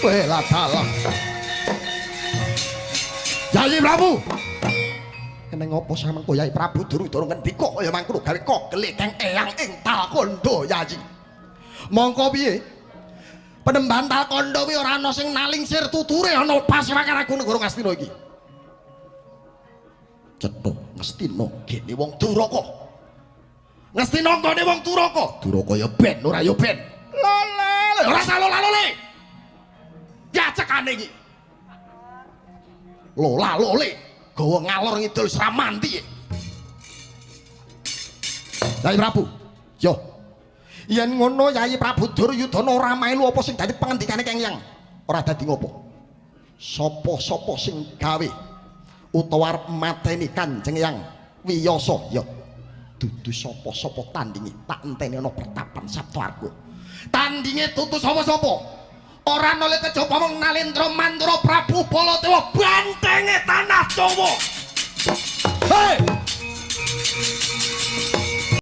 Weh lah dalah. Yayi Prabu. Keneng apa samengko Yayi Prabu Duryudana ngendika kaya mangkono gawe kogele kang eyang ing Talkandha Yayi. Mongko piye? Penemban Talkandha kuwi ora ana sing nalingsir tuture ana pasewakan aku negara Ngastina iki. Cetha Ngastina gene wong Duraka. Ngastina nggone wong Duraka. Duraka ya ben ora ya ben. Lole, ora salo-lalole. Ya cekane iki. Lola lole gawa ngalor ngidul sramanti. Yayi Prabu, yo. Yen ngono Yayi Prabu Duryudana ora melu apa sing dadi pengendikane Kang Yang. Ora dadi ngopo. Sapa-sapa sing gawe utawa arep mateni Kanjeng Yang Wiyasa ya dudu sapa-sapa tandinge tak enteni ana pertapan Sabtu Arga. Tandinge dudu sapa-sapa. Ora noleh kejaba mung Nalendra Mandura Prabu Baladewa bantenge tanah Jawa.